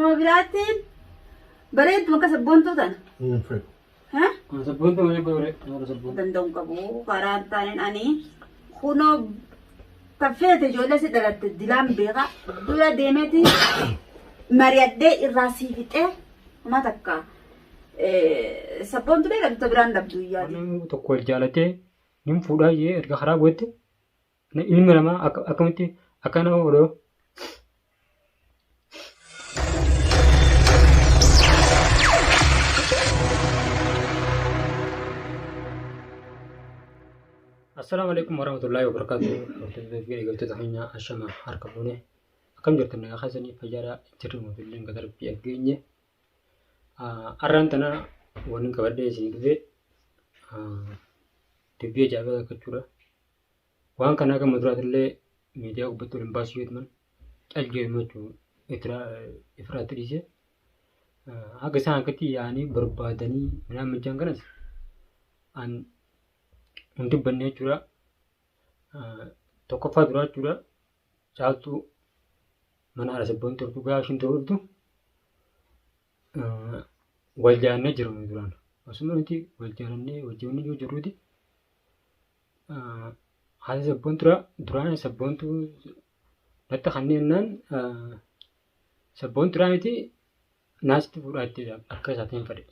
Taanuma biraatiin bareedduma akka sabboontuu tana. Hin fedhu. Ha? Sabboontuu malee godhure nama sabboontuu. Danda'u hin qabu. Karaa hin taaneen ani kunoo taffeete ijoollee si dhalatte dilaan beeka. Dura deemeeti mari'adhee irraa sii fixee uma takka sabboontuu dhabdu ta biraan dhabdu yaadi. Namni tokko wal jaalatee nin fuudhaa jee erga karaa bu'etti ilmi namaa akkamitti akka nama godhu Assalaamu alaikum warahmatullahi wabarakatuh. Hordoftoota fi eeggattoota keenya ashama harka fuune akkam jirtan nagaa keessanii fayyaadha jirri mootummaan gad rabbii aggeenye. Har'aan tana waan hin qabadhee isin dhufe dubbii ajaa'ibaa takka jechuudha. Waan kanaa gama duraatillee miidiyaa gubbatti ol hin baasu jechuun cal jedhu ifiraatti dhiise. Akka isaan akkatti yaa'anii barbaadanii midhaan mijaan kanas an hin dubbanne jechuudha. Tokkoffaa duraa jechuudha. Caaltuu mana haadha sabboon turtu gaafa ishiin turtu wal jaalannee jiru nuti duraan. Osuma nuti wal jaalannee wajjin yoo jirruuti haati sabboontuu duraan sabboontuu natti kanneen sabboontuu miti naasitti fuudhaattee akka isaa ta'in fedhe.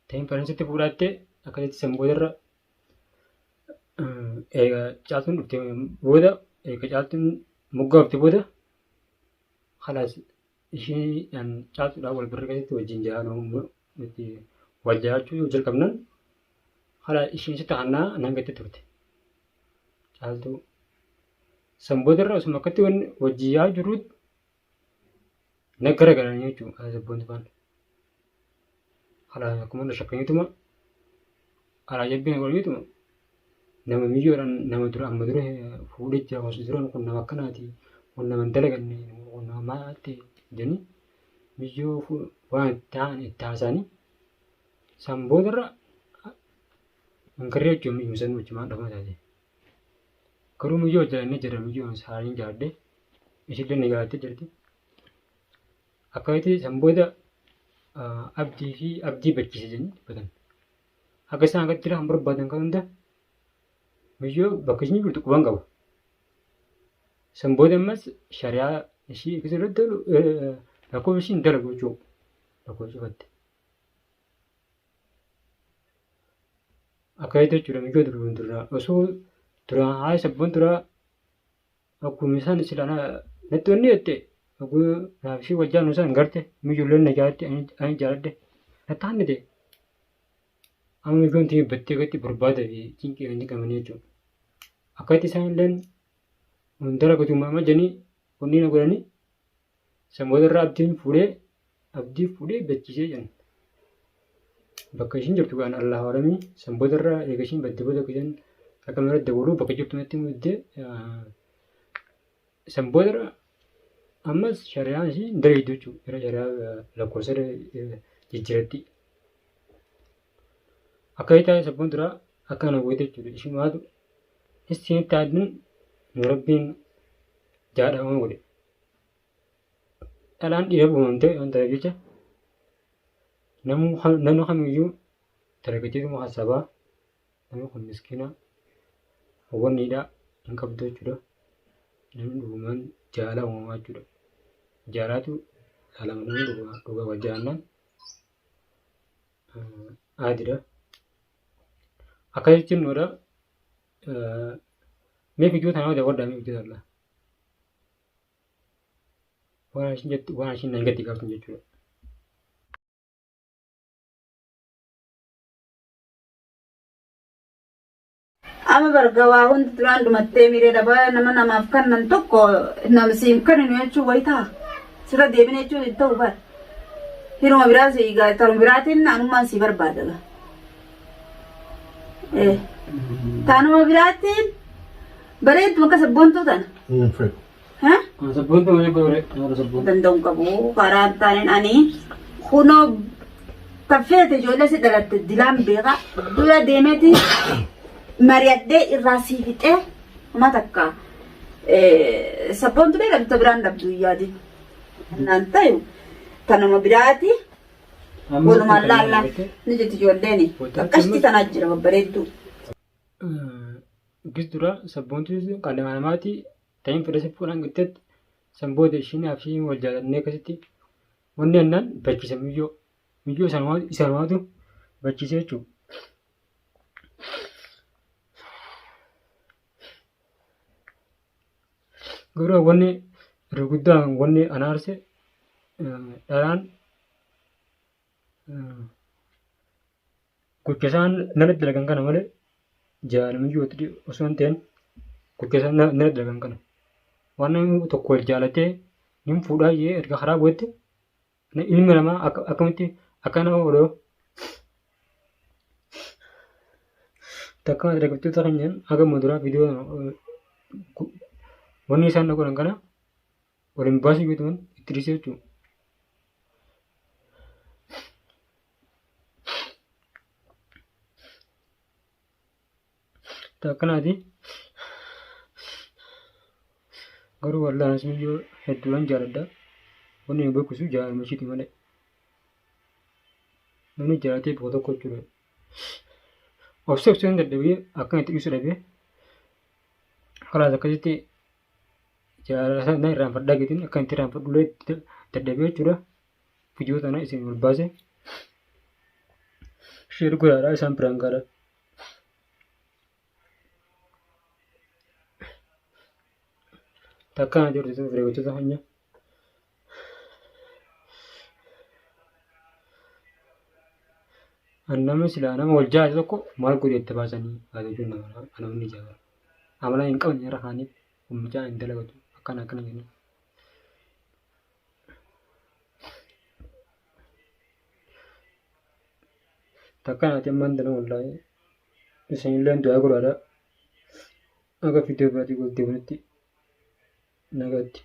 Ta'in fedhan sitti fuudhaattee akkasitti san boodarra eega caaltuun dhufte booda eega caaltuun moggaa dhufte booda kalaas ishiidhaan caaltuudhaan wal birra keessatti wajjin jiraanuu nuti wal jiraachuu yoo jalqabnan kalaas ishiin sitti hannaa nan gatte turte. Caaltuu san boodarra osuma akkatti wajjin yaa jirruutti na garagalanii jechuudha haala sabboontu faana. Kalaas akkuma na shakkaniituma alaa jabbiin godhaniituma nama miyyoodhaan nama dura amma dura fuudhee jira osoo duraan kun nama akkanaati kun nama hin dalaganne kun nama maal ta'e jedhanii miyyoo waan ta'an itti haasa'anii san boodarra hinkarree jechuun miyyuu san wajjin dhafama taate. Garuu miyyoo jaalannee jira miyyoo saaliin jaalladhe ishillee ni jaallattee jirti. Akkasitti san booda abdii fi abdii bachiise jedhanii dubbatan. Akka isaan akkatti kan barbaadan kan hunda miyyoo bakka isheen jirtu quban qaba. San booda ammas shari'aa ishii eegsisuu irratti lakkoofsa ishii hin dalagu jechuudha. Lakkoofsa cufatte. Akkasitti jechuudha miyyoo duraan duraa osoo duraan haala sabboon duraa akkuma isaan silaa natti wanni jette akkuma naaf ishii wal jaallu isaan garte miyyooleen na jaalatti ani jaaladhe natti hannite. Amma miyyoon tiyya battee gatti barbaada fi cinqii kan cinqamanii jechuudha. Akkasitti isaan illeen hundara guutummaa jedhanii wanni na godhanii san booda irraa abdiin fuudhee abdii fuudhee bachiisee jedhan. Bakka ishiin jirtu kan Allah alamii san booda irraa eega ishiin badde booda akka akka irratti dabaluu bakka jirtu natti muddee san booda irra ammas shari'aan ishii hin dalagitu jechuudha. Gara shari'aa lakkoofsa jijjiiratti. Akka ta'e sabboon duraa akka kana goote jechuudha. Ishimaatu isiin taadin nu rabbiin jaadhama godhe. Dhalaan dhiira uumamte waan ta'eef jecha namni kamiyyuu dargaggeessuma hasabaa namni kun miskiina hawwanniidha hin qabdu jechuudha. Namni dhugumaan jaalala uumamaa jechuudha. Jaalaatu jaalama namni dhugaa wal jaalannaan aadidha. Akka jechuun noodha mee viidiyoo tanaa daawwadhaa mee viidiyoo tana. Waan ishiin jettu waan ishiin nan gadi qabdu jechuudha. Amma barga waa hundi duraan dhumattee miiree dhabaa nama namaaf kannan tokko nam siif kanninu jechuun wayi ta'a. Sirra deebine jechuun hin ta'u bar. Hiruma biraa si taruma biraatiin anummaan si barbaada gaa. Eh. Taanuma biraatiin bareedduma akka sabboontuu tana. Hin fedhu. Ha? Sabboontuu malee godhure nama sabboontuu. Danda'u hin qabu. Karaa hin taaneen ani kunoo taffeete ijoollee si dhalatte dilaan beeka. Dura deemeeti mari'adhee irraa sii fixee uma takka sabboontu dhabdu ta biraan dhabdu hin yaadin. Naan tayu tanuma biraati walumaan laalla ni jetti ijoolleen. Akkasitti tanaa jira babbareedduu. Gis dura sabboontuu kan nama namaati ta'in fedha si fuudhan gittetti san booda ishiin fi wal jaalannee akkasitti wanni annaan barchiisa miyyoo miyyoo isanumaatu barchiise jechuudha. Garuu wanni irra guddaan wanni ana aarse dharaan gocha isaan nana dalagan kana malee jaalala miyyootti osoo hin ta'in gocha isaan nana dalagan kana. Waan namni tokko wal jaalatee nin fuudhaa jee erga karaa bu'etti ilmi namaa akkamitti akka nama odoo takka dargaggoota keenyaan haga muduraa viidiyoo wanni isaan godhan kana waliin baasuu yoo itti dhiisee jechuudha. Akkanaati. Garuu wallaahi miyyoo hedduudhaan jaaladha. Wanni nu beeksisu jaalala ishiiti malee. Namni jaalatee bakka tokko jechuudha. Obsa obsuu hin dadhabee akkana itti dhiisuu dhabee kalaas akkasitti jaalala sana irraanfadhaa geetiin akka itti irraanfadhu illee dadhabee jechuudha. Viidiyoo tana isin ol baase. Sheer godhaadhaa isaan biraan gaadha. Takka jirtu fireegochota keenya. Namni silaa nama wal jaalate tokko maal godhee itti baasanii haa jechuun nama namni jaalatu. Amala hin qabne irra kaaniif mucaa hin dalagatu akkana akkana jenna. Takka naati ammaan tana wallaahi isinillee du'aa godhaadha. Akka viidiyoo biraatii walitti deebinutti nagaatti.